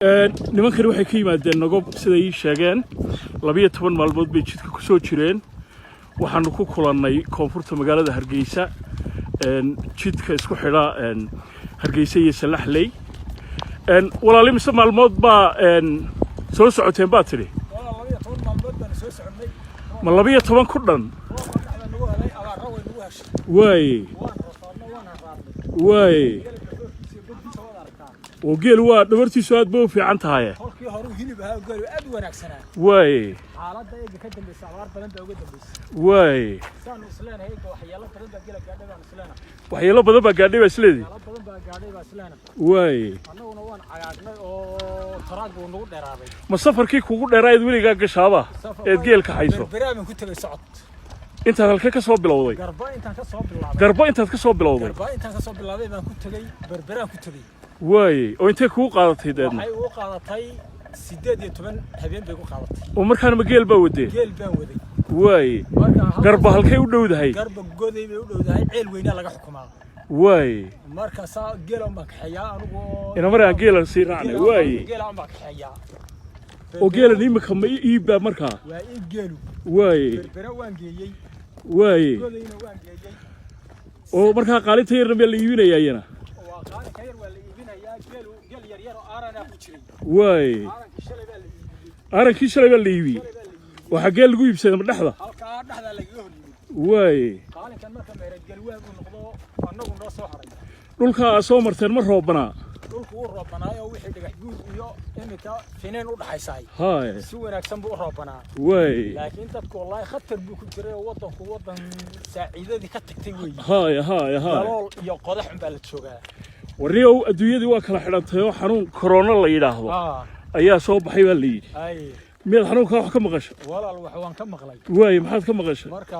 Nimankani waxay ka yimaadeen Nogob, siday ii sheegeen. 12 maalmood bay jidka ku soo jireen. Waxaanu ku kulannay koonfurta magaalada Hargeysa, jidka isku xidha Hargeysa iyo Salaxley. Walaal, imise maalmood baa soo socoteen baa tidhi? Walaal, 12 maalmood baanu soo soconnay. Ma 12 ku dhan? Roobka dhexda nagu helay, abaarra way nagu heshay. Waan rafaadnay, waan haraadnay. Geela dhafoorkiisa iyo godkiisa waad aragtaa. Oo geelu waa dhabartiisu aad bay u fiican tahay. Kolkii horuu hilib ahaa, geelu aad u wanaagsanaa. Xaaladda eega ka dambaysa, abaar badan baa uga dambaysay. Saanu isleenahay, eega waxyeelo badan baa geela gaadhay baanu isleenahay. Waxyeelo badan baa gaadhay baa isleedii. Waxyeelo badan baa gaadhay baa isleenahay. Annaguna waan cagaagnay oo taraag buu nagu dheeraaday. Ma safarkii kugu dheeraa eed weligaa gashaaba eed geel kaxayso? Berberaa baan ku tegay socod. Intaad halkee ka soo bilowday? Garba intaan ka soo bilaabay. Garbo intaad ka soo bilowday? Garba intaan ka soo bilaabay baan ku tegey, Berberaan ku tegey. Oo intee kugu qaadatay deedna? Waxay ugu qaadatay 18 habeen bay ku qaadatay. Oo markaana ma geel baa wadee? Geel baan waday. Marka Garba halkay u dhowdahay? Garba Goday bay u dhowdahay, Ceel Weynaa laga xukumaa. Marka saa geela un baan kaxeeyaa anigu oo Inamar aan geela sii raacnay. Geela un baan kaxeeyaa. Oo geelan imika ma iibbaa markaa? Waa iib geelu. Berbera waan geeyey. Godayna waan geeyey. Oo markaa qaalinta yarna miyaa la iibinayaa iyana? Waa qaalinka yar waa la iibinayaa. Geelu geel yar yar oo aaranaa ku jiray. Aarankii shalay baa la iibiyey. Aarankii shalay baa la iibiyey? Shalay baa la iibiyey. Waxaa geel lagu iibsaday ma dhexda? Halkaa dhexdaa lagaga hor yimid. Qaalinkan marka meeradgelwaa buu noqdo, annagu noo soo haray. Dhulka aad soo marteen ma roobanaa? Dhulku wuu roobanaayo, wixii Dhagax Buur iyo iminka Fineen u dhaxaysaay si wanaagsan buu u roobanaa. Laakiin dadku wallaahi khatar buu ku jiray, oo waddanku waddan saaciidadii ka tagtay weeye. Haya haya haya Dalool iyo qodax un baa la joogaa. Warniyow, adduunyadii waa kala xidhantay oo xanuun korona la yidhaahdo ayaa soo baxay baa la yidhi. Miyaad xanuunkaa wax ka maqashay? Walaal, wax waan ka maqlay. Waaye, maxaad ka maqashay? Marka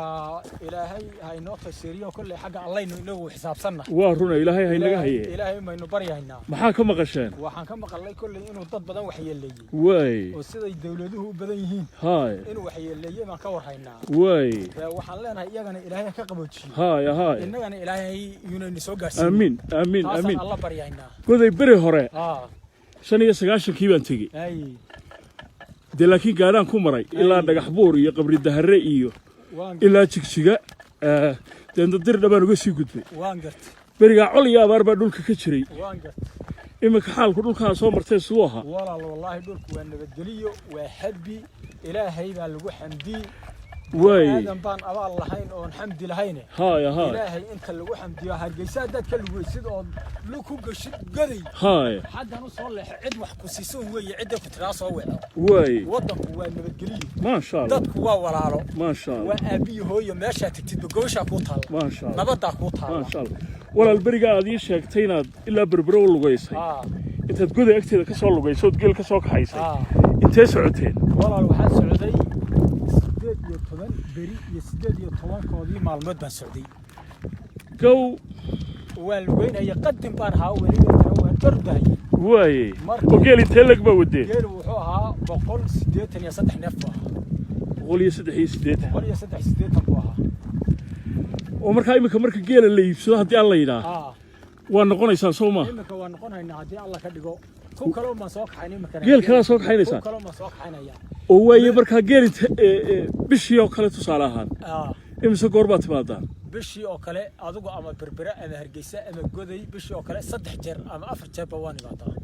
Ilaahay ha inoo taysiiriyo, kolley xagga Allaynu inagu xisaabsanna. Waa runa, Ilaahay haynaga haye. Ilaahay maynu baryahaynaa. Maxaa ka maqasheen? Waxaan ka maqalnay kolley inuu dad badan waxyeeleeyey oo siday dawladuhu u badan yihiin inuu waxyeeleeyey baan ka warhaynaa. Dee waxaan leenahay, iyagana Ilaahay ha ka qaboojiyo, haya haya innagana Ilaahay yuunayna soo gaarsiiyo. Aamiin, aamiin. Taasaan Aamiin. Alla baryahaynaa. Goday beri hore 95-kii baan tegey. Dee laakiin gaadhaan ku maray ilaa Dhagax Buur iyo Qabri Dahare iyo ilaa Jigjiga, deedna Dirdha baan uga sii gudbay. waan gartay Berigaa col iyo abaar baa dhulka ka jiray. waan gartay Iminka xaalku dhulkaa soo martee siduu ahaa? Walaal, wallaahi dhulku waa nabadgeliyo, waa habi, Ilaahay baa lagu xamdiyey. Aadan baan abaal lahayn oon xamdi lahayne. haya haya Ilaahay inta lagu xamdiyo, Hargeysa haddaad ka lugeysid ood lug ku gashid Goday, xaggan u soo leexo, cid wax ku siiso weeye, cidda ku tiraa soo weeco. Waddanku waa nabadgeliyo. Maasha Allah. Dadku waa walaalo. Maasha Allah. Waa aabbiyo hooyo. Meeshaa tagtidba gobashaa kuu taalla. Maasha Allah. Nabaddaa kuu taalla. Maasha Allah. Walaal, berigaa aad ii sheegtay inaad ilaa Berbero u lugaysay, intaad Goday agteeda ka soo lugaysay ood geel ka soo kaxaysay, intee socoteen? Walaal, waxaan socday 18 beri iyo 18-koodii maalmood baan socday. Gow. Waan lugeynaya, qadin baan ahaa, weliba tana waan ordahayay. Oo geel intee leg baa wadeen? Geelu wuxuu ahaa 183 neef buu ahaa. 183? 183 buu ahaa. Oo markaa iminka marka geela la iibsado, haddii Alla yidhaah, waa noqonaysaan, soo maa? Iminka waa noqonaynaa haddii Alla ka dhigo. Ku kale baan soo kaxayn iminkana. Geel kalaa soo kaxaynaysaa? Ku kale baan soo kaxaynaya. Oo waaye, markaa geel inte bishii oo kale, tusaale ahaan, imise goor baad timaadaan? Bishii oo kale adigu ama Berbere ama Hargeysa ama Goday, bishii oo kale saddex jeer ama afar jeerba waan imaadaa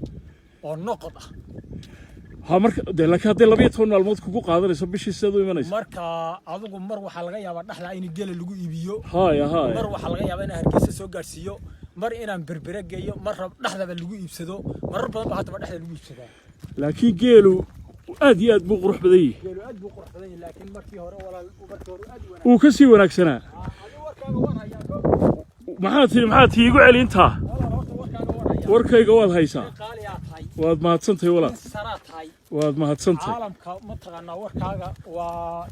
oo noqod ah. Ha, marka dee laakiin hadday 12 maalmood kugu qaadanayso bishii, sideed u imanaysa? Marka adigu mar waxaa laga yaabaa dhexda in geela lagu iibiyo. Haya haya Mar waxaa laga yaabaa inaan Hargeysa soo gaadhsiiyo, mar inaan Berbere geeyo, mar dhexdaba lagu iibsado. Marar badan baa haddaba dhexda lagu iibsadaa. Laakiin geelu aad iyo aad buu qurux badan yahay. Geelu aad buu qurux badan yahay, laakiin markii hore, walaal, markii hore aad wanaag Wuu ka sii wanaagsanaa. Adigu warkaaga waan hayaa. Maxaa tiri? Maxaa tii igu celi intaa? Walaal, horta warkaaga waan hayaa. Warkayga waad haysaa. Nin qaali aad tahay. Waad mahadsantahay, walaal. Nin saraa tahay. Waad mahadsantahay. Caalamka mataqaanaa warkaaga waa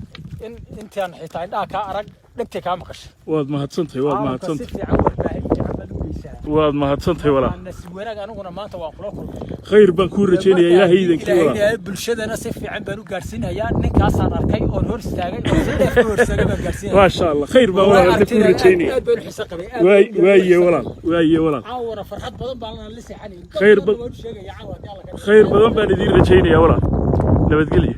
in intaan xitaa indhaha kaa arag, dhegtay kaa maqashay. Waad mahadsantahay, waad Caalamka si mahadsantahay. fiican, warbaahin fiican baad u geysaa. Waad mahadsantahay, walaal. Nasiib wanaag aniguna maanta waan kula kulmay. Khayr baan kuu rajaynayaa, Ilaahay iidankii, walaal. Ilaahay bulshadana si fiican baan u gaarsiinayaa. Ninkaasaan arkay oon hor istaagay oo si dheef u hor istaagay baan gaarsiinaya. Maasha Allah, khayr baan, walaal, hadda kuu rajaynaya. Aad baan u xiso qabay, aad waay baan u waaye xiso walaal, waaye walaal. Caawana farxad badan baan la seexanay. Khayr waan u sheegaya caawa haddii Alla ka dhigo. Khayr badan baan idiin rajaynayaa, walaal. Nabadgelyo.